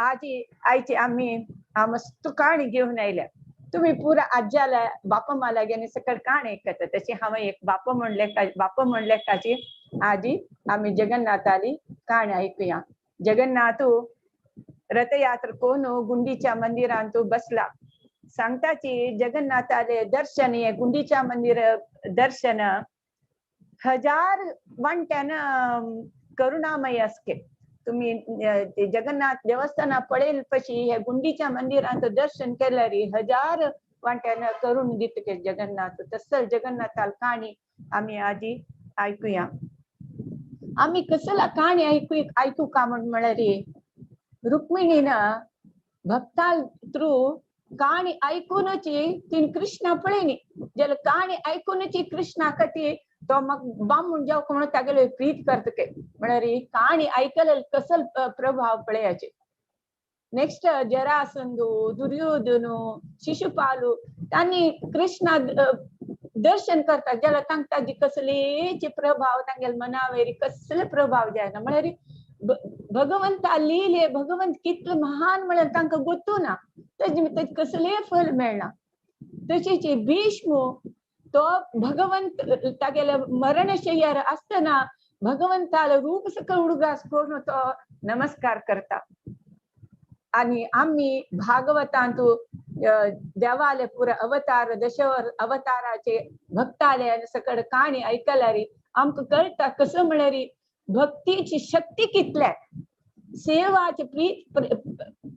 आजी आयची आमी मस्त काणी घेवन आयल्या. तुम्ही पुरा आज्याला बापा माला घेवन सकळ काणी आयकता. तशी हांवें एक बापा म्हणले, बापा म्हणले काची आजी आमी जगन्नाथाली काणी आयकुया. जगन्नाथ रथयात्रा कोण गुंडीच्या मंदिरांत बसला. सांगताची जगन्नाथाले दर्शन हे गुंडीच्या मंदिर दर्शन हजार वांट्यान करुणामय असके. तुम्ही जगन्नाथ देवस्थाना पळेल पशी हे गुंडीच्या मंदिरांत दर्शन केल्यार हजार वांट्यान करून दितके जगन्नाथ. तसल जगन्नाथाल काणी आमी आजी ऐकूया. आमी कसला काणी ऐकू ऐकू का म्हण म्हळ्यार रुक्मिणीन भक्ताल थ्रू काणी ऐकूनच तीन कृष्णा पळयनी. जाल्यार काणी ऐकूनच कृष्णा ती तो मग बामूण जावं म्हणून तागेले प्रीत करतके. म्हळ्यार काणी ऐकले कसल प्रभाव पळयाचे. नेक्स्ट जरासंधू, दुर्योधन, शिशुपालू तांणी कृष्णा दर्शन करतात जाल्यार तांकां ताजी कसलेच प्रभाव तांगेले मनावेर कसले प्रभाव जायना. म्हळ्यार भगवंता लिहिले भगवंत कितलो महान म्हळ्यार तांकां गोतू ना, तेजे कसलेय फल मेळना. तशीच भीष्म तो भगवंत तागेले मरणशय्यार आसतना भगवंतालो रूप सकळ उडगास करून तो नमस्कार करता. आणि आम्ही भागवतांतु देवाले पुरा अवतार दशवर अवताराचे भक्ताले आनी सकळ काणी ऐकल्यार आमकां कळटा कसं म्हळ्यार भक्तीची शक्ती कितल्या, सेवाचे प्रीत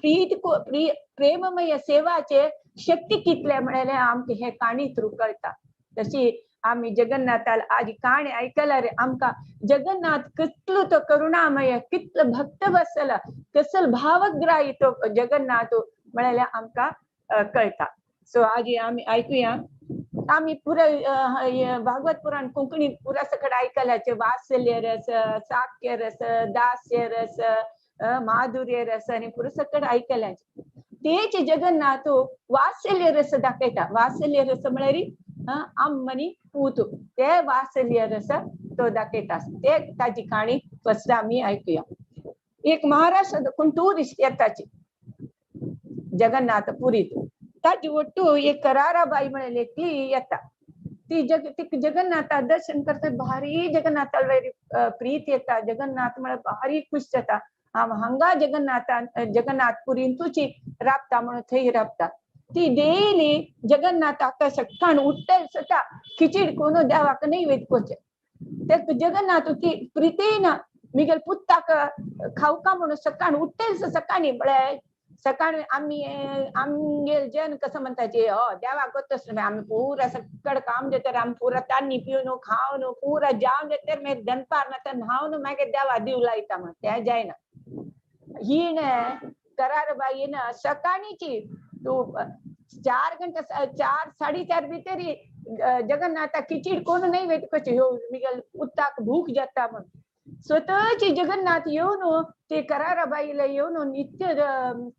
प्रीत प्रेममय सेवाचे शक्ती कितल्या म्हळ्यार आमकां हे काणी थ्रू कळटा. तशी आमी जगन्नाथाला आज काणी ऐकल्यार आमकां जगन्नाथ कितलो तो करुणामय, कितलो भक्त बसल, कसल भावग्राही तो जगन्नाथ म्हळ्यार आमकां कळटा. सो आज आमी ऐकूया. आमी पुरा भागवत पुराण कोंकणी पुरा सकट ऐकल्याचे वात्सल्य रस, साक्य रस, दास्य रस, माधुर्य रस आनी पुरा सकट ऐकल्याचे. तेच जगन्नाथ वात्सल्य रस दाखयता. वात्सल्य रस म्हळ्यार आमनी पूत, ते वात्सल्य रस तो दाखयता. ते ताजी काणी फर्स्ट आमी ऐकूया. एक महाराष्ट्र कोण टुरिस्ट येताची जगन्नाथ पुरीत, ताजी ಒಟ್ಟು एक कराराबाई म्हणले ती येता. ती जग ती जगन्नाथा दर्शन करता, भारी जगन्नाथाला प्रीत येता. जगन्नाथ म्हळ्यार भारी खुश जाता. हांव हांगा जगन्नाथा जगन्नाथपुरींतूच राबता म्हणून थंय राबता. ती डेली जगन्नाथाक सकाळ उठ्ठल स्वता खिचडी कोण देवाक नैवेद्य करचें. ते जगन्नाथ ती प्रितेन मिगेल पुत्ताक खावका म्हणून सकाळ उठ्ठल सकाळी म्हळ्यार सकाळी आमी आमगेल जन कसं म्हणताचे हो देवाक वतस आमी पुरा सकळ काम देतर आमी पुरा तान्नी पिवन खावन पुरा जावन देतर मागीर दनपार ना तर न्हावन मागीर देवा दिव लायता म्हण तें जायना. ही करारबाईन सकाळीची तू 4 घंटे 4 4:30 भितरी जगन्नाथा खिचडी कोण नाही वेत कशी ह्यो मिगेल पुताक भूक जाता म्हण स्वतःची जगन्नाथ येवन ते कराराबाईला येवन नित्य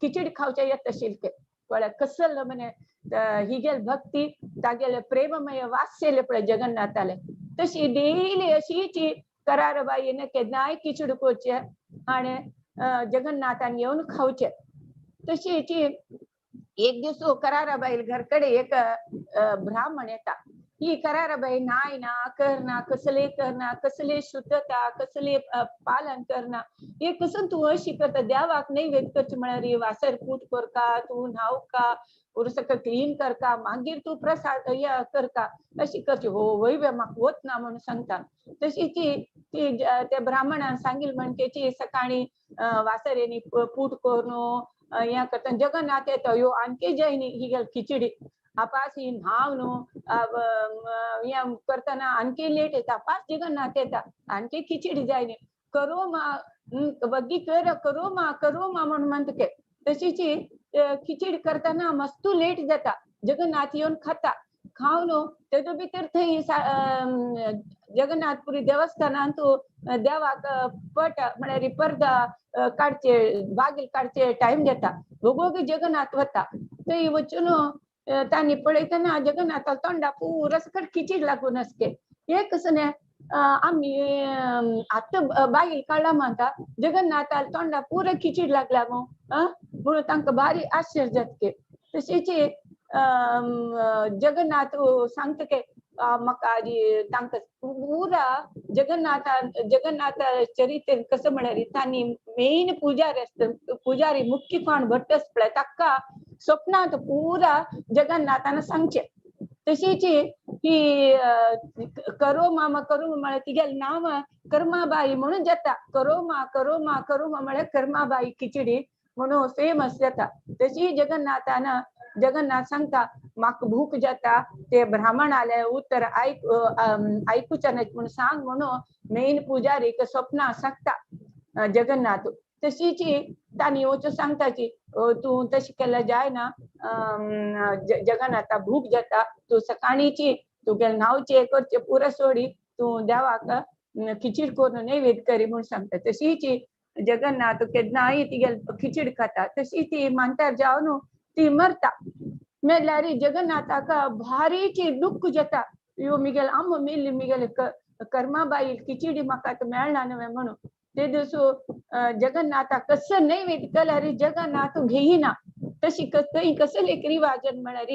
खिचडी खावच्या येत असेल ते पळय कसल म्हणे हिगेल भक्ती तागेले प्रेममय वात्सल्य पळय जगन्नाथाले. तशी डेली अशीच करारबाईन केन्नाय खिचडी करचे आणि जगन्नाथान येवन खावचे. तशीच एक दिवस कराराबाई घरकडे एक ब्राह्मण येता. ही कराराबाई नाय ना करना कसले करना कसले शुद्धता कसले पालन करना हे कसं तू अशी करता देवाक नैवेद्य करचे म्हळ्यार वासर पूट करका तू न्हाव का पुरसक क्लीन करका मागीर तू प्रसाद करका अशी करची. हो वय म्हाका वत ना म्हणून सांगता. तशी ती ती त्या ब्राह्मणान सांगील म्हणकेची सकाळी वासरेनी पूट करून हें करता. जगन्नाथ येता ह्यो आणखी जैनी ही गेल खिचडी आपास ही न्हाव न्हू हें करतना आणखी लेट येता. पास जगन्नाथ येता आणखी खिचडी जाय न्ही करो मा वग्गी कर करो मा करो मा म्हणून म्हणटा. तशीच खिचडी करतना मस्तू लेट जाता. जगन्नाथ येवन खाता खावन तेजो भितर थंय जगन्नाथपुरी देवस्थानांत देवाक पट म्हळ्यार पर्दा काडचे बागील काडचे टायम जाता. वोगोगी जगन्नाथ वता थंय वचून तांणी पळयतना जगन्नाथा तोंडा पुरा सकट खिचडी लागून आसके. हे कसं आमी आतां बायल काडला म्हणटा जगन्नाथा तोंडा पुरो खिचडी लागला मू म्हणून तांकां भारी आश्चर्य जातके. तशीच जगन्नाथ सांगता की म्हाका आजी तांकां पुरा जगन्नाथा जगन्नाथा चरित्र कसं म्हळ्यार तांणी मेन पुजारी आसता, पुजारी मुख्य कोण भट्ट आसता पळय ताका स्वप्नांत पुरा जगन्नाथान सांगचें. तशीच ही करो मामा करो म्हळ्यार तिगेलें नांव कर्माबाई म्हणून जाता. करोमा करोमा करोमा म्हळ्यार कर्माबाई खिचडी म्हणून फेमस जाता. तशी जगन्नाथान जगन्नाथ सांगता म्हाका भूक जाता ते ब्राह्मण आले उतर आयकुचें न्हय म्हूण सांग म्हणून मेन पुजारीक स्वप्नां सांगता जगन्नाथ. तशीच तांणी वचून सांगताची तूं तशें केल्यार जायना जगन्नाथा भूक जाता तूं सकाळीची तुगेलें न्हांवचें करचें पुरो सोडी तूं देवाक खिचडी करून नैवेद्य करी म्हूण सांगता. तशीच जगन्नाथ केन्नाय तिगेले खिचडी खाता. तशी ती मानतार जावन ती मरता. मेल्यार जगन्नाथाक भारीची दुख्ख जाता, यो मिगेल आम्म मेल्ली मिगेले कर्माबाई खिचडी म्हाका आतां मेळना न्हय म्हणून. ते दिवस जगन्नाथाक कसं नैवेद्य केल्यार जगन्नाथ घेयना. तशी थंय कसले एक रिवाजन म्हळ्यार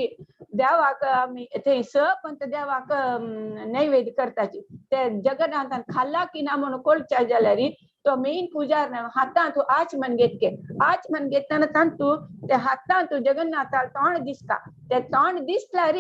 देवाक आमी थंय स पंत देवाक नैवेद्य करताची ते जगन्नाथान खाल्ला की ना म्हणून कळच्या जाल्यार तो मेन पुजार हातांत आचमन घेतके आचमन घेतना तांतू ते हातांत जगन्नाथा तोंड दिसता. ते तोंड दिसल्यार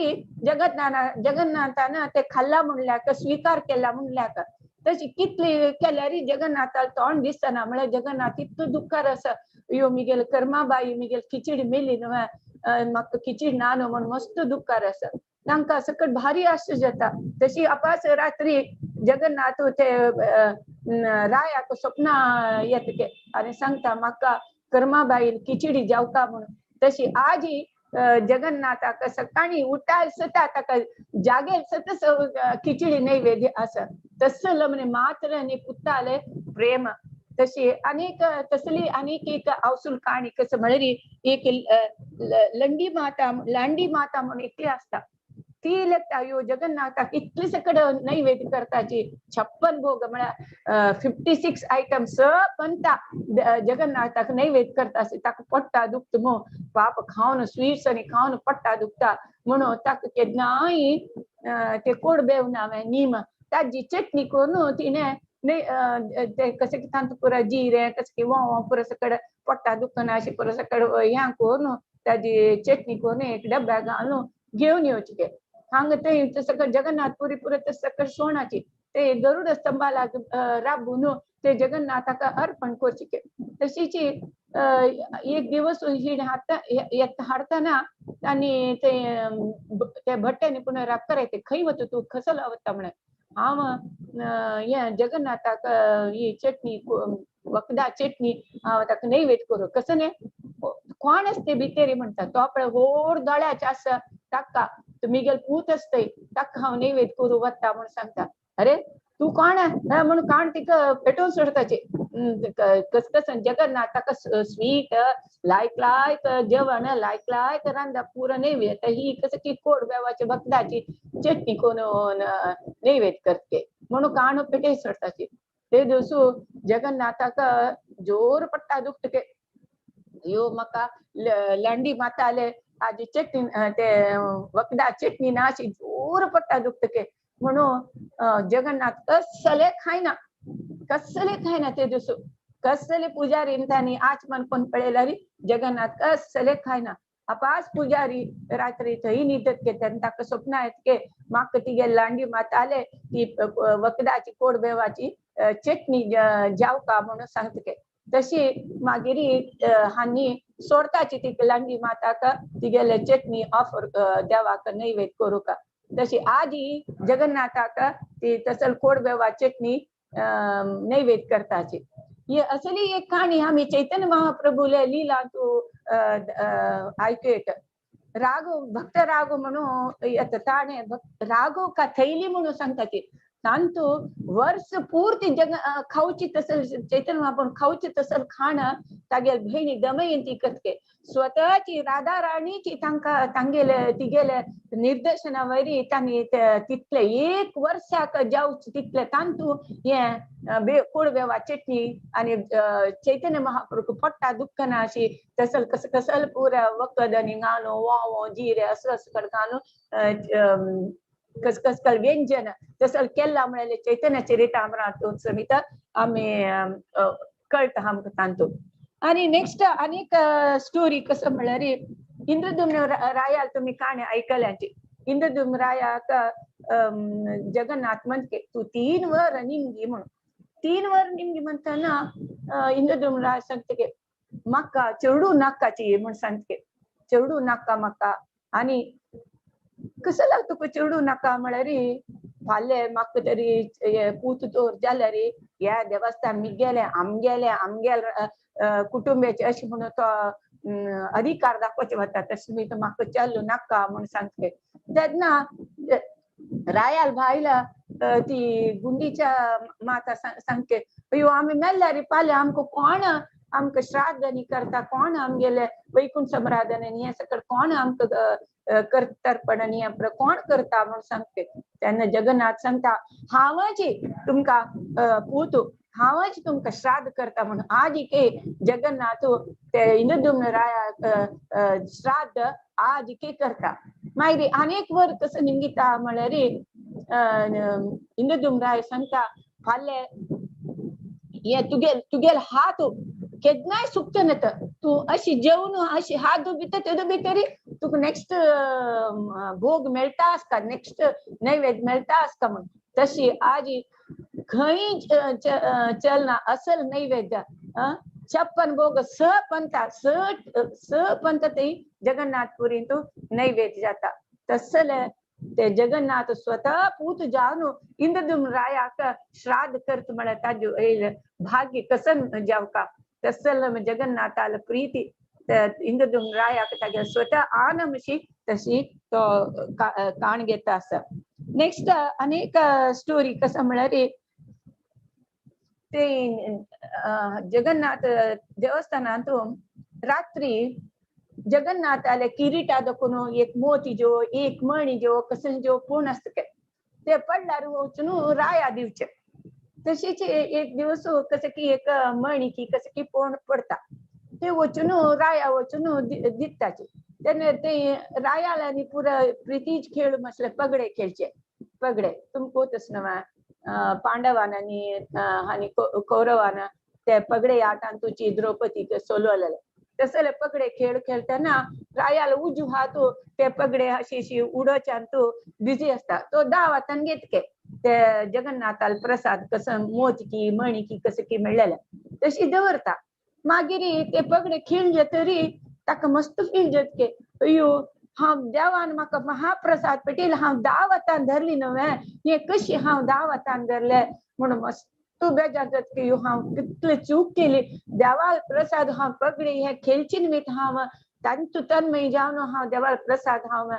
जगन्नाथान ते खाल्ला म्हणल्याक स्विकार केला म्हणल्याक. तशी कितली केल्यार जगन्नाथा तोंड दिसना म्हळ्यार जगन्नाथ इतलो दुख्खार आसा, यो मिगेल कर्माबाई मिगेल खिचडी मेली न्हय म्हाका खिचडी ना न्हू म्हूण मस्त दुख्खार आसा. तांकां सकट भारी आश्चर्य जाता. तशी अपास रात्री जगन्नाथ ते रायाक स्वप्न येतके आनी सांगता म्हाका कर्माबाई खिचडी जेवता म्हणून. तशी आजी जगन्नाथाक सकाळी उठाय सता ताका जागेल सत खिचडी नैवेद्य आसा. तसलो म्हणजे मात्र आनी पुताले प्रेम. तशी अनेक तसली अनेक एक आवसूल काणी कसं म्हळ्यार एक लंडी माता लांडी माता म्हणून एकली आसता. ती लेगता यो जगन्नाथाक इतली सकड नैवेद्य करताची 56 भोग म्हळ्यार 56 आयटम स पंता जगन्नाथाक नैवेद्य करता. ताका पोट्टा दुखता मू पाप खावन स्वीट्स आनी खावन पोट्टा दुखता म्हणून ताका केन्नाय ते कोड बेव ना नीम ताजी चटणी करून तिणें ते कशें तांतू पुरा जिरें कशें की वोंव पुरो सकड पोट्टा दुखना अशें पुरो सकड हें करून ताजी चटणी करून एक डब्या घालून घेवन येवचे ते हांगा ते सकट जगन्नाथपुरी पुरो ते सकट सोणाची ते गरुड स्तंभाला राबून ते जगन्नाथाक अर्पण करचे. तशीच एक दिवस हिणें हाडटना आनी ते ते भट्ट्यानी पुनः राब करायचे खंय वता तूं कसलो वता म्हळ्यार हांव हें जगन्नाथाक ही चटणी वखदा चटणी हांव ताका नैवेद्य करूं कसं न्ही कोण आसता भितरी म्हणटा तो पळय व्हड दोळ्याचे आसा ताका मिगेल पूत आसतय ताका हांव नैवेद्य करूं वता म्हूण सांगता. अरे तूं कोण म्हणून काण तिका पेटोवन सोडताची. कस जगन्नाथाक स्वीट लायक लायक जेवण लायक लायक रांदा पुरो नैवेद्य ही कसं की कोड बेवाची वखदाची चटणी करून नैवेद्य करते म्हणून काण पेटय सोडताची. ते दिवसू जगन्नाथाक जोर पट्टा दुखतके यो म्हाका लांडी माताले आजी चटणी ते वखदा चटणी ना अशी जोर पट्टा दुखतके म्हणून जगन्नाथ कसले खायना कसले खायना. ते दिवसू कसले पुजारी तांणी आचमन कोण पळयल्यार जगन्नाथ कसले खायना. अपास पुजारी रात्री थंय न्हिदत के तेन्ना ताका स्वप्न येत के म्हाका तिगे लांडी माताले ती वखदाची कोडबेवाची चटणी जेवका म्हणून सांगता के. तशी मागीर हांणी सोडताची ती लांडी माताक तिगेले चटणी ऑफर देवाक नैवेद्य करूंक. तशी आजी जगन्नाथाक ती तसल कोडबेवा चटणी नैवेद्य करताची. ही असली एक काणी आमी चैतन्य महाप्रभूले लीला तूं आयकू येता. राघव भक्त राघव म्हणून येता ताणें राघव का थैली म्हणून सांगता ती तांतू वर्स पूर्ती जग खावची तसल चैतन्य महाप्रभू खावची तसल खाण तागेल भयणी दमयंती कथके स्वतःची राधा राणीची तांकां तांगेले तिगेले निर्देशना वयरी तांणी तितले एक वर्साक जावचे तितले तांतू हे कोडवेवा चटणी आनी चैतन्य महाप्रभू पोट्टा दुखना अशी तसल कस कसल पुरा वखद आनी घालून वाव जिरे असं असं घालून कस कस कल व्यंजन तसल केला म्हळ्यार चैतन्य चरितामृत समित आमी कळटा आमकां तांतू. आनी नेक्स्ट आनीक स्टोरी कसं म्हळ्यार इंद्रदुम्न रायाल तुमी काणी आयकल्यांची. इंद्रदुम्न रायाक जगन्नाथ म्हणके तूं 3 वर निमगी म्हणून. 3 वर निमगी म्हणटना इंद्रदुम्न राय सांगता म्हाका चेडूं नाकाची म्हूण सांगता, चेडूं नाका म्हाका. आनी कसं लाग तुका चेडूं नाका म्हळ्यार फाल्यां म्हाका तरी पूत तोर जाल्यार ह्या देवस्थान मिगेले आमगेले आमगेले कुटुंबाचे अशें म्हणून तो अधिकार दाखोवचे वता, तशें मी म्हाका चेडूं नाका म्हूण सांगता. तेन्ना रायाल भायला ती गुंडीच्या माता सांगते अयो आमी मेल्ल्यार फाल्यां आमकां कोण आमकां श्राद्ध न्ही करता, कोण आमगेले वैकुंठ सम्राधन हें सगळें कोण आमकां तर्पण आनी हें कोण करता म्हूण सांगते. तेन्ना जगन्नाथ सांगता हांवच तुमकां पूत हांवच तुमकां श्राद्ध करता म्हणून. आज के जगन्नाथ ते इंद्रदुम्न राया श्राद्ध आज के करता. मागीर आनीक वर कसं निमगिता म्हळ्यार इंद्रदुम्न राय सांगता फाल्यां हे तुगेल तुगेल हात केन्नाय सुकचे ना, तूं अशी जेवन अशी हात दुबिता तेदो भितरी तुका नेक्स्ट भोग मेळटा आसता, नेक्स्ट नैवेद्य मेळटा आसता म्हूण. तशी आज खंय चलना असल नैवेद्य 56 भोग स पंथा स पंथ ते जगन्नाथपुरींत नैवेद्य जाता. तसले ते जगन्नाथ स्वतः पूत जावन इंद्रदुम्न रायाक श्राद्ध करता म्हळ्यार ताजो भाग्य कसन जावका. तसल जगन्नाथाल प्रीती इंद्रदुम्न रायाक तागे स्वतः आनमशी तशी तो काण घेता आसा. नेक्स्ट अनेक स्टोरी कसं म्हळ्यार ते जगन्नाथ देवस्थानांत रात्री जगन्नाथाले किरीटा दाखोवन एक मोती जो एक मणी जो कसं जो पूर्ण आसता ते पडल्यार वचून राया दिवचे. तशीच एक दिवस कसं की एक मणी की कसं की पूर्ण पडता ते वचून राया वचून दिताचे. तेन्ना ते रायाला आनी पुरा प्रितीच खेळ म्हटले पगडे खेळचे. पगडे तुमकां तस न्हय पांडवान आनी आनी कौरवान ते पगडे आटान तुची द्रौपदी सोलवलेले तसले पगडे खेळ खेळटना रायाल उजू हात ते पगडे अशी अशी उडोवच्यान तूं बिजी आसता तो दाव हातान घेतके ते जगन्नाथाल प्रसाद कसं मोती मणी की कसं की मेळ्ळेले तशी दवरता. मागीर ते पगडे खेळले तरी ताका मस्त फील जातके अयो हांव देवान म्हाका महाप्रसाद पेटील हांव दाव हातान धरली न्हय हे कशी हांव दाव हातान धरले म्हणून मस्त बेजार जातके यो हांव कितले चूक केली देवाल प्रसाद हांव पगडे हे खेळची निमित्त हांव तांतू तन्मय जावन हांव देवाल प्रसाद हांव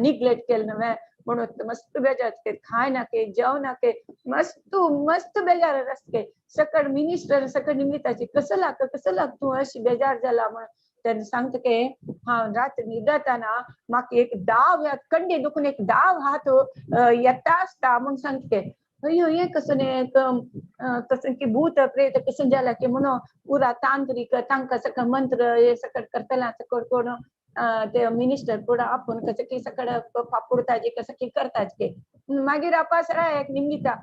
निग्लेक्ट केले न्हय म्हणून मस्त बेजार जातके खाय नाके जेव नाके मस्त मस्त बेजार आसके. सकळ मिनिस्टर सकळ निमित्ताचे कसं लाग कसं लाग तूं अशी बेजार जाला म्हणून तेन्ना सांगता की हांव रात्री न्हिदतना म्हाका एक दाव कंडी दुखून एक दाव हात येता आसता म्हूण सांगता. अयो हें कसं न्ही कसं की भूत प्रेत कसं जाला की म्हणून पुरा तांत्रीक तांकां सगळें मंत्र हे सगळें करतले सगळें कोण ते मिनिस्टर पुरा आपूण कसं की सगळें फापुडताचे कसं की करताचे. मागीर आपास रायाक निमगिता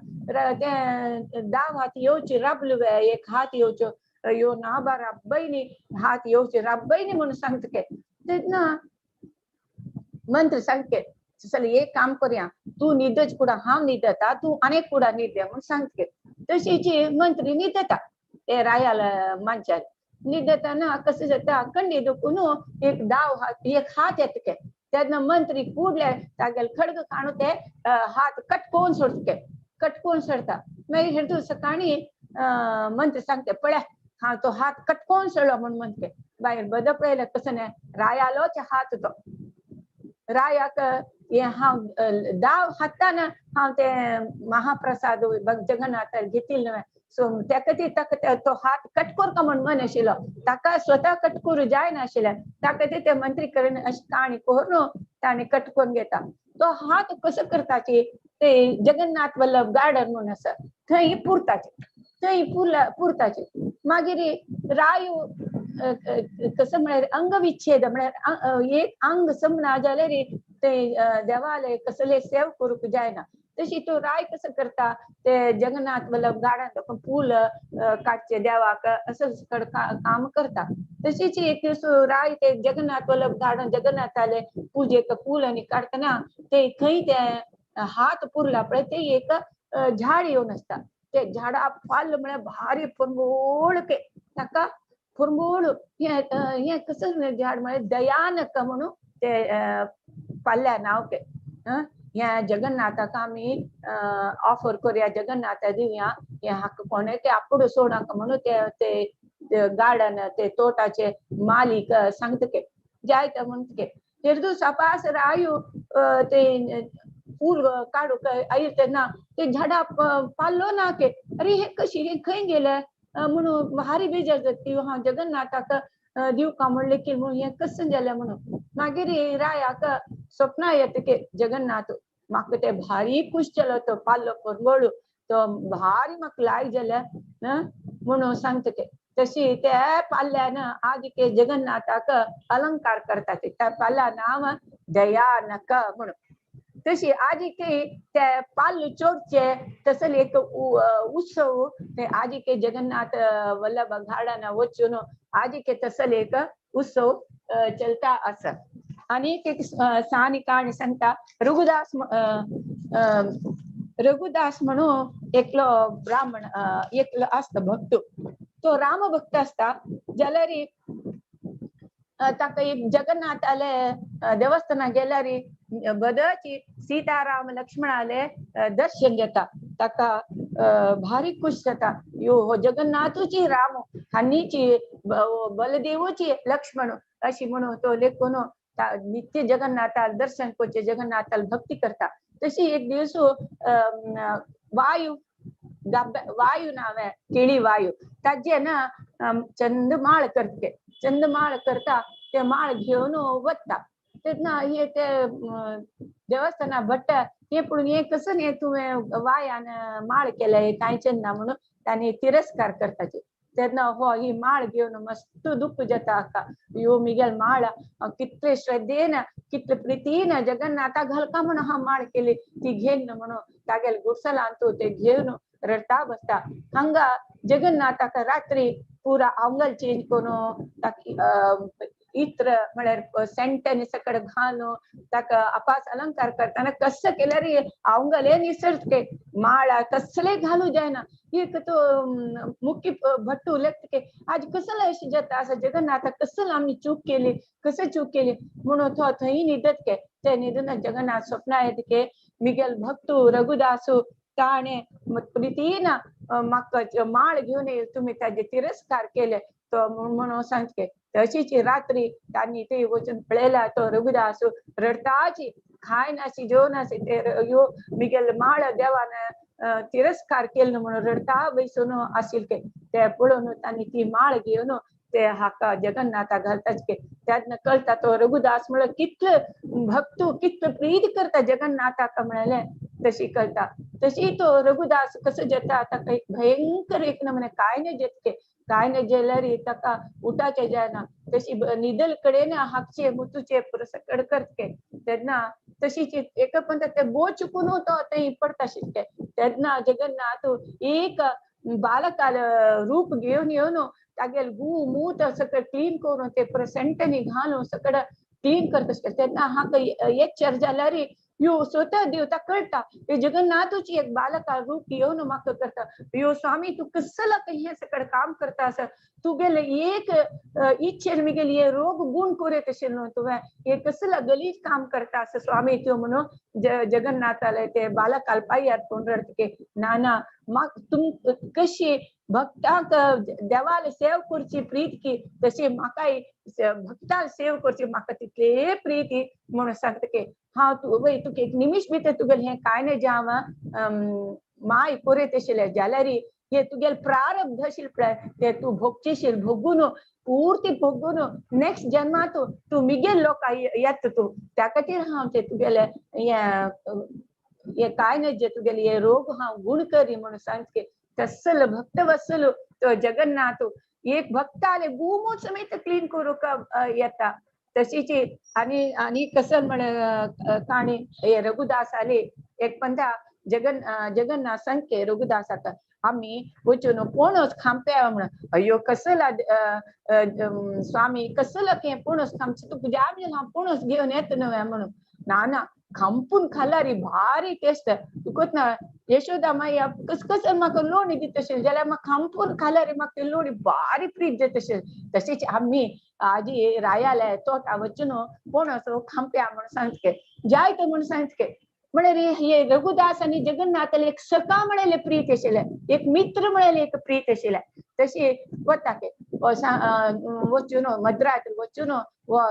ते दाव हात येवचे राबलो एक हात येवचो यो ना बा राब्बय न्ही हात येवचे राब्बय न्ही म्हणून सांगता. तेन्ना मंत्र सांगते चल एक काम करूया तूं न्हिदच कुडा हांव न्हिदता तूं आनीक कुडा न्हिद म्हूण सांगते. तशीच मंत्री न्हिदता ते रायाल मानच्यार न्हिदतना कसं जाता कंडी दुखून एक दाव हात एक हात येता. तेन्ना मंत्री कुडले तागेले खडग काडून ते हात कटकोवन सोडते कटकोवन सोडता. मागीर हेतू सकाळी मंत्री सांगते पळय हांव तो हात कटकोवन सोडलो म्हूण म्हणते. बायर बद पळयलें कसं न्हय रायालोच हात तो. रायाक हे हांव दाव हातान हांव ते महाप्रसाद जगन्नाथाक घेतील न्हय. सो तेका ती ताका तो हात कट करका म्हण मन आशिल्लो, ताका स्वता कट करूं जायनाशिल्लें, ताका ते मंत्री कडेन अशी काणी करून ताणें कट करून घेता. तो हात कसो करताची ते जगन्नाथ वल्लभ गार्डन म्हणून आसा थंय पुरताचे, थंय पुरताचे. मागीर रायू कसो म्हळ्यार अंगविच्छेद म्हळ्यार एक अंग समना जाल्यार ते देवालय कसले सेव करूंक जायना. तशी तो राय कसो करता ते जगन्नाथ वल्लभ गार्डन फूल काडचे देवाक असं काम करता. तशीच एक दीस राय ते जगन्नाथ वल्लभ गार्डन जगन्नाथाले पुजेक फूल आनी काडटना ते खंय ते हात पुरला पळय ते एक झाड येवन आसता. ते झाडा फाल म्हळ्यार भारी फुरमूळ ताका फुरमूळ हें कसं झाड म्हळ्यार दयानक म्हणून ते पाल्ल्या नांव के ह्या जगन्नाथाक आमी ऑफर करुया, जगन्नाथा दिवया हे हाका कोणे ते आपुड सोडाक म्हणून ते गार्डन ते तोटाचे मालीक सांगता के जायते म्हणटा तेरदू सपास रायू ते फूल काडूंक आयले तेन्ना ते झाडा पाल्लो ना के अरे हे कशी हे खंय गेले म्हणून भारी बेजार जाता. हांव जगन्नाथाक दिवका म्हणलें की म्हणून हें कसं जालें म्हणून. मागीर रायाक स्वप्न येता की जगन्नाथ म्हाका ते भारी खुश जालो तो पाल्लो परमळ तो भारी म्हाका लायक जालें म्हणून सांगता ते. तशी त्या पाल्ल्यान आज ते जगन्नाथाक अलंकार करतात त्या पाल्ल्या नांव दयानक म्हणून. तशी आज के ते पाल्ल चोरचे तसले एक उत्सव ते आज के जगन्नाथ वल्लभ गार्डन वचून आज के तसले एक उत्सव चलता आसा. आनी एक सानी काणी सांगता. रघुदास रघुदास म्हणून एकलो ब्राह्मण एकलो आसता भक्त, तो राम भक्त आसता. जाल्यार ताका एक जगन्नाथाले देवस्थाना गेल्यार बदची सीताराम लक्ष्मणाले दर्शन जाता, ताका भारी खुश जाता. यो हो जगन्नाथूची राम हांची बलदेवूची लक्ष्मण अशी म्हणून तो लेखून नित्य जगन्नाथाल दर्शन करचे, जगन्नाथाल भक्ती करता. तशी एक दिवस वायू वायू नाव आहे केळी वायू ताजे ना चंद माळ करते, चंद माळ करता ते माळ घेवन वता तेन्ना हे ते देवस्थाना भट्ट हे पूण हे कसं न्ही तुवें वायान माळ केले कांयच ना म्हणून तांणी तिरस्कार करताचे. तेन्ना हो ही माळ घेवन मस्त दुःख जाता हाका ह्यो मिगेल माळ कितले श्रद्धेन कितले प्रितीन जगन्नाथा घालका म्हणून हा माळ केली ती घेन म्हणून तागेल गुडसलान तो ते घेवन रडता बसता. हांगा जगन्नाथाक रात्री पुरा आंगल चेंज करून ताका इत्र म्हळ्यार सेंट आनी सकड घालून ताका आपास अलंकार करतना कसं केल्यार आंगले निसरते माळा कसले घालू जायना. एक तो मुख्य भट्टू उलयता आज कसं अशें जाता आसा जगन्नाथा कसं आमी चूक केली कसं चूक केली म्हणून तो थंय न्हिदत के ते न्हिदून जगन्नाथ स्वप्न येत के मिगेल भक्तू रघुदासू ताणें प्रितीन म्हाका माळ घेवन तुमी ताजे तिरस्कार केले तो म्हणून सांगते. तशीच रात्री तांणी ते वचून पळयला तो रघुदास रडताची खाय नाशी जेवनाशी ते ह्यो मिगेल माळ देवान तिरस्कार केलो म्हणून रडता बसून आशिल्ले ते पळोवन तांणी ती माळ घेवन ते हाका जगन्नाथा घालताच के तेन्ना कळटा तो रघुदास म्हळ्यार कितले भक्त कितले प्रीत करता जगन्नाथाक म्हणलें तशी कळटा. तशी तो रघुदास कसो जाता ताका एक भयंकर एक नमुने काय न्ही जेतके काय न्ही जाल्यार ताका उठाचे जायना. तशी निदल कडेन हाकचे मुतूचे सकड करतके तेन्ना तशीच एक पण ते बो चुकून तो थंय पडटा शिकते. तेन्ना जगन्नाथ एक बालकाल रूप घेवन येवन तागेल गू मूत सकड क्लीन करून ते सेंटनी घालून सकड क्लीन करता. तेन्ना हाका एचर जाल्यार यो स्वतः देवता कळटा हे जगन्नाथूची एक बालका रूप येवन म्हाका करता. यो स्वामी तूं कसला हें सकड काम करता आसा तुगेले एक इच्छेन मिगेली हे रोग गुण कोरे तशें न्हू तुवें हे कसला गलीज काम करता आसा स्वामी त्यो म्हणून जगन्नाथाले ते बालकाल पायार कोण रडके नाना म्हाका तुम कशी भक्तांक देवाले सेव करची प्रीत की तशी म्हाकाय भक्तांक सेव करची म्हाका तितले प्रीती म्हणून सांगता की हांव तूं वय तुका एक निमिश भितर तुगेलें हें कांय न्हय जें हांव माय कोरयत आशिल्लें जाल्यार हे तुगेलें प्रारब्ध आशिल्लें पळय तें तूं भोगचेशील, भोगून पूर्ती भोगून नेक्स्ट जन्मांत तूं मिगेल लोक येता तूं, त्या खातीर हांव ते तुगेलें हे कांय न्हय जे तुगेले हे रोग हांव गुण करी म्हणून सांगता की तस्सल भक्त वत्सल तो जगन्नाथ एक भक्ताले गुमूच समेत क्लीन करूंक येता. तशीच आनी आनी कसल म्हण काणी हे रघुदास आले एक पंदा जगन्नाथ सांगके रघुदासाक आमी वचून पणस खांप्या म्हणून, अय्यो कसला स्वामी कसला हें पणस खामचें, तुका जाय हांव पणस घेवन येता न्हय म्हणून. ना ना खांपून खाल्यार भारी टेस्ट, तुकच ना यशोदा माई कस कस म्हाका लोणी दिता अशें जाल्यार म्हाका खांपून खाल्यार म्हाका ती लोणी भारी प्रीत जाता अशें. तशेंच आमी आजी रायाले तोटा वचून पणस खांप्या म्हणून सांगते जाय तो म्हणून सांगते. म्हळ्यार हे रघुदास आनी जगन्नाथाले एक सखा म्हळेले प्रीत आशिल्लें, एक मित्र म्हळेले एक प्रीत आशिल्लें. तशी वता के वचून मद्रास वचून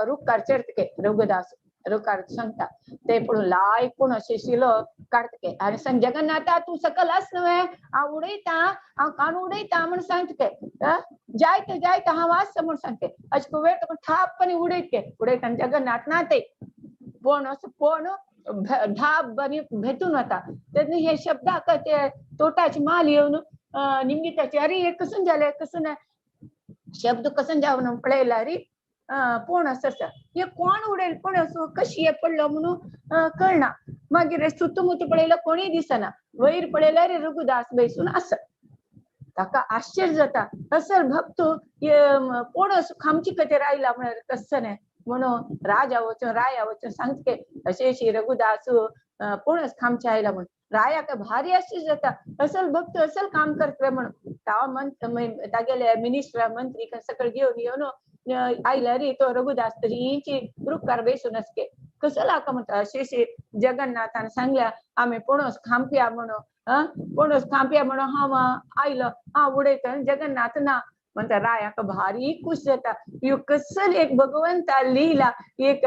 रुखार चडटा रघुदास, रुखार सांगता ते पळोवन लायक कोण अशें शिलो काडटा आनी सांग जगन्नाथा तूं सकल आस न्हय हांव उडयता, हांव काण उडयता म्हूण सांगता, जायत जायत हांव आसा म्हूण सांगता. अशें वेळ ठाप आनी उडयत उडयता आनी जगन्नाथ ना ते पण असो पण धाप आनी भेटून वता. तेन्ना हे शब्दाक ते तोटाचे माल येवन निमगिताचे अरे हे कसून जालें कसून शब्द कसून जावन पळयला रे कोण आसा हे कोण उडयल कोण असो कशी हे पडलो म्हणून कळना. मागीर सुतमुतू पळयलो कोणूय दिसना, वयर पळयल्यार रघुदास बैसून आसा. ताका आश्चर्य जाता असल भक्त कोण असो खामची खातीर आयला म्हळ्यार कसं न्हय म्हणून राजा वचून राया वचून सांगते अशें अशी रघुदास कोणच खामचे आयला म्हणून. रायाक भारी आश्चर्य जाता असल भक्त असल काम करतले म्हणून. ताव तागेले मिनिस्टर मंत्री सगळे घेवन येवन आयला रे तो रघुदास तरी रुखार बेसून आसके कसो लाका म्हणटा. अशें अशें जगन्नाथान सांगल्या आमी पणस खांपया म्हणून, पणस खांपया म्हणून हांव आयलो हांव उडयता जगन्नाथ ना म्हणटा. रायाक भारी खुश जाता, ह्यो कसल एक भगवंता लिला एक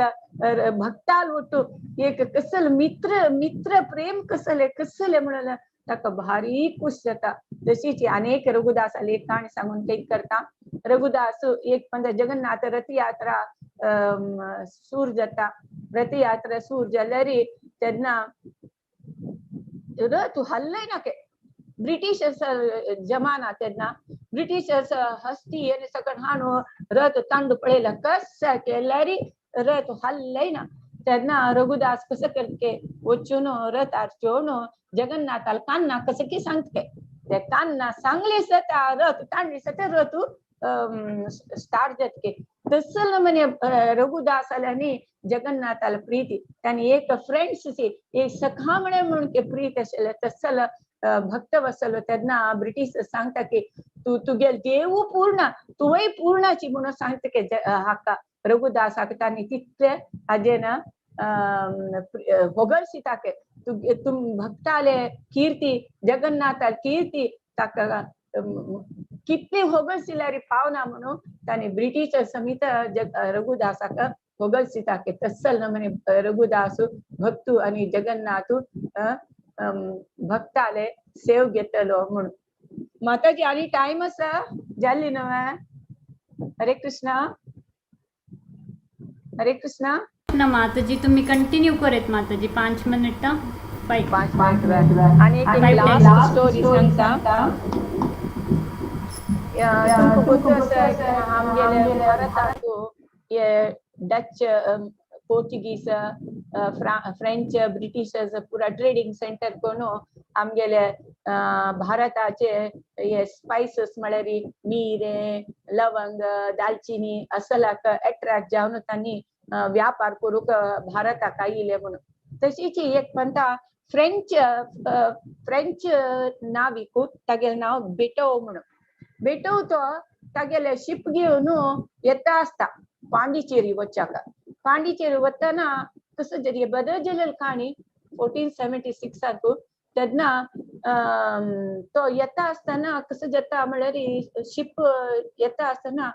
भक्ताल वट्टू एक कसल मित्र मित्र प्रेम कसले कसले म्हणून ताका भारी खुश जाता. तशीच अनेक रघुदास आले एक काणी सांगून ते करता. रघुदास एक म्हणजे जगन्नाथ रथयात्रा सूर जाता, रथयात्रा सूर जाल्यार तेन्ना रथ हल्लय ना के ब्रिटिश जमाना तेन्ना ब्रिटिश हस्ती आनी सगळें हाणून रथ तांडू पळयला कस केल्यार रथ हल्लय ना. तेन्ना रघुदास कसं करते वचून रथार चोवन जगन्नाथाला कान्ना कसं की सांगते ते कान्ना सांगले सता रथ तांडली सता रथ स्टार्ट जातके. तसं म्हणे रघुदास आल्यानी जगन्नाथाला प्रीती तांणी एक फ्रेंड्स एक सखा म्हणे म्हणून ते प्रीत आशिल्लें तसल भक्त वसलो. तेन्ना ब्रिटीश सांगता की तूं तुगेल देवू पूर्ण तुवय पूर्णाची म्हणून सांगता की हाका रघुदासाक तांणी तितले हाजें ना होगळशिता के तुम भक्ताले कीर्ती जगन्नाथाले कीर्ती ताका कितली होगळशिल्यार पावना म्हणून तांणी ब्रिटीश समित रघुदासाक होगळशिता के. तसल म्हणे रघुदास भक्तू आनी जगन्नाथ भक्ताले सेव घेतलो म्हणून. माताजी आनी टायम आसा जाल्ली न्हय. हरे कृष्णा हरे कृष्णा ना माताजी तुम्ही कंटिन्यू करेत माताजी 5 मिनिटां 5 मिनिट आणि एक लास्ट स्टोरी सांगता. आमगेले भारतांत हे डच पोर्तुगीज फ्रेंच ब्रिटिशर्स पुरा ट्रेडिंग सेंटर करून आमगेले भारताचे हे स्पायसीस म्हळ्यार मिरे लवंग दालचिनी असलाक एट्रॅक्ट जावन तांणी व्यापार करूंक भारताक आयिल्ले म्हणून. तशीच एक म्हणटा फ्रेंच फ्रेंच नाविक तागेलें नांव बेटो म्हणून. बेटो तो तागेले शिप घेवन येता आसता पांडिचेरी वच्चाक. पांडिचेरी वतना कसो जरी बदल जालेली काणी 1476 तेन्ना तो येता आसतना कसो जाता म्हळ्यार शिप येता आसतना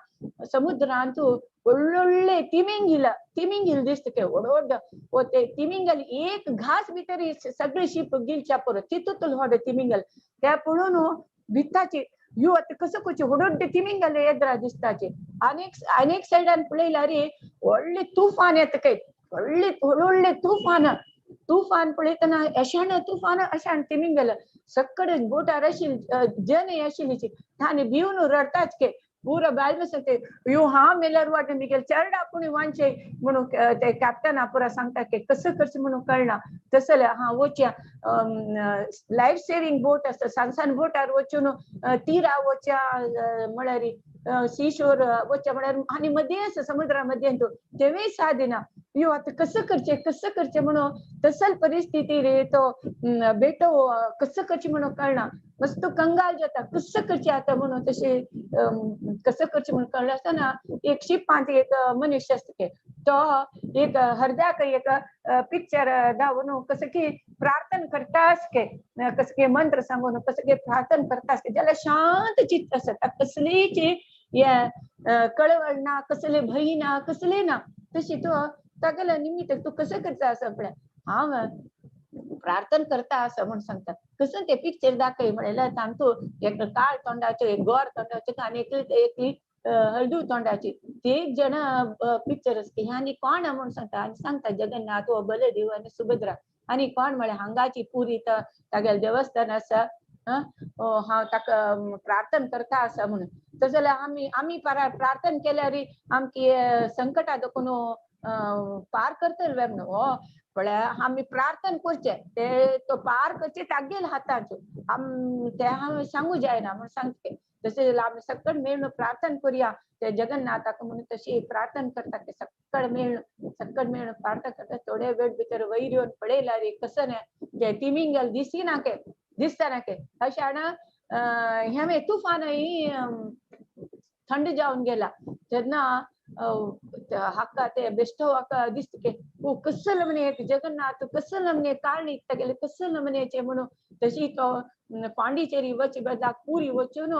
समुद्रांत व्हडले तिमिंगिल तिमिंगिल दिसता ते व्हड व्हड ते तिमिंगल एक घास भितर सगळे शिप गिलच्या पुरो तितूंत व्हड तिमिंगल ते पळोवन भिताची यो आतां कसो करचें व्हड तिमिंगल येद्रा दिसताचे. आनीक आनीक सायडान पळयल्यार व्हडले तुफान येता काय व्हडले व्हडले तुफान तुफान पळयतना अशान तुफान अशान तिमिंगल सगळे बोटार आशिल्ली जन आशिल्ली तांणी भिवन रडटाच के पुरो बायल सांगते यो हांव मेल्यार वाट मिगेल चेरडा पूण वांचे म्हणून ते कॅप्टन पुरा सांगता की कसं करचें म्हणून कळना. तसले हा वचया लायफ सेविंग बोट आसता सान सान बोटार वचून तिरा वच्या म्हळ्यार सी शोर वच्या म्हळ्यार आनी मदीं आसा समुद्रा मदीं तेवूय साथ दिना. यो आतां कसं करचें कसं करचें म्हणून तसल परिस्थिती रे तो बेटो कसं करचें म्हणून कळना. मस्त कंगाल जाता कसं करचें आतां म्हणून तशें कसं करचें म्हणून कळ्ळें आसतना एक शिपांत एक मनुष्य आसता तो एक हरद्याक एक पिक्चर धांवन कसं की प्रार्थना करतास के कसं की मंत्र सांगून कसं की प्रार्थना करतास के जाल्यार शांत चित्त आसता कसलीच हे कळवळ ना कसले भंय ना कसले ना. तशी तो तागेल्या निमित्त तूं कसं करता आसा पळय हांव प्रार्थना करता आसा म्हणून सांगता. कसं ते पिक्चर दाखय म्हणल्यार तांतू एक काळ तोंडाचो एक गोर तोंडाचो आनी एकली एकली हळदू तोंडाची ते जण पिक्चर आसता. आनी कोण म्हणून सांगता आनी सांगता जगन्नाथ हो बलदेव आनी सुभद्रा आनी कोण म्हळ्यार हांगाची पुरी तागेलें देवस्थान आसा हांव ताका प्रार्थना करता आसा म्हणून. तशें जाल्यार आमी आमी प्रार्थना केल्यार आमची संकटां देखून पार करतले म्हणून हो पळय आमी प्रार्थना करचें ते तो पार करचें तागेल हाताचो आम ते हांव सांगू जायना म्हणून सांगते. तशें जाल्यार आमी सगळे मेळून प्रार्थना करुया ते जगन्नाथाक म्हणून तशी प्रार्थना करता ते सगळे मेळून सगळे मेळून प्रार्थना करता. थोडे वेळ भितर वयर येवन पळयल्यार कसं न्ही ते तिमिंगल दिसिना के दिसता के अशें हें तुफानय थंड जावन गेला. तेन्ना हाका ते बेश्टो हाका दिसता की ओ कसं नमने जगन्नाथ कसं नमने काळणी तागेले कसं नमनेचे म्हणून. तशी तो पांडिचेरी वच बदलाक पुरी वचून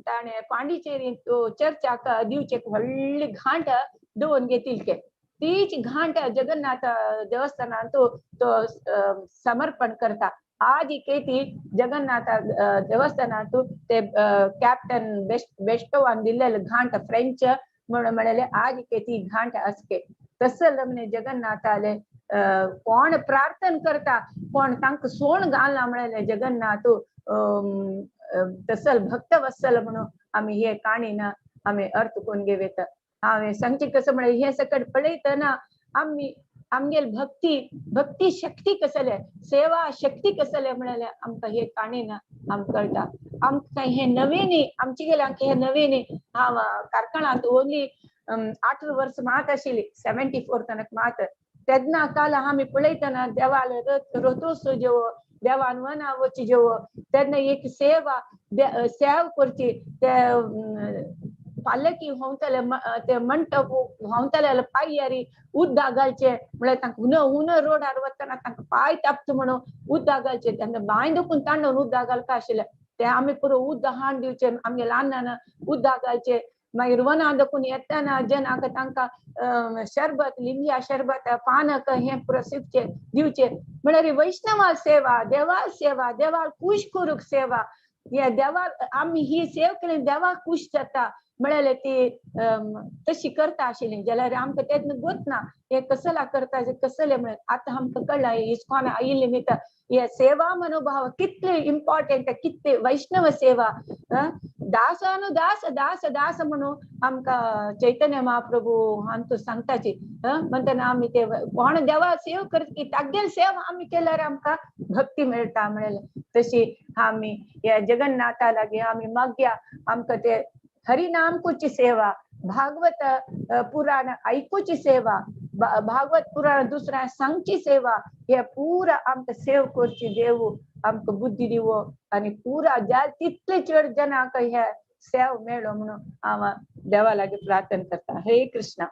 ताणें पांडिचेरी तो चर्चाक दिवचे व्हडली घांट दवरून घेतील के तीच घांट जगन्नाथ देवस्थानांत तो समर्पण करता. आज केती जगन्नाथ देवस्थानांत ते कॅप्टन बेस्टोवान दिल्लेले घांट फ्रेंच म्हणून म्हणले आज ती घांट आसके. तसं लग्न जगन्नाथाले कोण प्रार्थना करता कोण तांकां सोण घालना म्हणले जगन्नाथ तसल भक्त वत्सल म्हणून आमी हे काणीन आमी अर्थ करून घेवता. हांवें सांगचें कसं म्हळ्यार हें सकट पळयतना आमी आमगेल भक्ती भक्ती शक्ती कसले सेवा शक्ती कसले म्हळ्यार आमकां हे काणीन आमकां कळटा. आमकां हें नवीन आमचे गेले आमकां हें नवीन हांव कारकळांत ओनली 8 वर्स मात आशिल्ली 74 तनक मात तेन्ना काल आमी पळयतना देवाल रथोत्सव जेवो देवान वना वची जेवो तेन्ना एक सेवा सेव करची ते पालकी व्हांवतले ते मंटप व्हांवतले पांयारी उदक घालचे म्हळ्यार तांकां हुन हुन रोडार वतना तांकां पांय तापता म्हणून उदक घालचे तेन्ना बांय दुखून तांडून उदक घालपा आशिल्लें ते आमी पुरो उदक हाडून दिवचें आमगे ल्हान ल्हान उदक घालचें. मागीर वना दखून येतना जनाक तांकां शरबत लिंबिया शरबत पानक हें पुरो सिपचें दिवचें म्हळ्यार वैष्णवा सेवा देवा सेवा देवाक खूश करूंक सेवा हे देवाक आमी ही सेव केली देवाक खूश जाता म्हळ्यार ती तशी करता आशिल्ली जाल्यार आमकां तेन्ना गोत ना हे कसला करता कसले म्हळ्यार आतां आमकां कळ्ळां इस्कॉन आयिल्ले निमित्त हे सेवा मनोभाव कितले इम्पॉर्टंट कितले वैष्णव सेवा दासानुदास दास दास म्हणून आमकां चैतन्य महाप्रभू आमकां सांगताची म्हणटना आमी ते कोण देवा सेव करत की तागेल सेवा आमी केल्यार आमकां भक्ती मेळटा म्हळ्यार तशी आमी ह्या जगन्नाथा लागीं आमी मागया आमकां ते हरिनाम कुची सेवा भागवत पुराण ऐकूची सेवा भागवत पुराण दुसऱ्या सांगची सेवा हे पुरा आमकां सेव करची देव आमकां बुद्धी दिवो आनी पुरा जाल तितले चड जनांक हे सेव मेळो म्हणून हांव देवा लागीं प्रार्थना करता. हरे कृष्णा.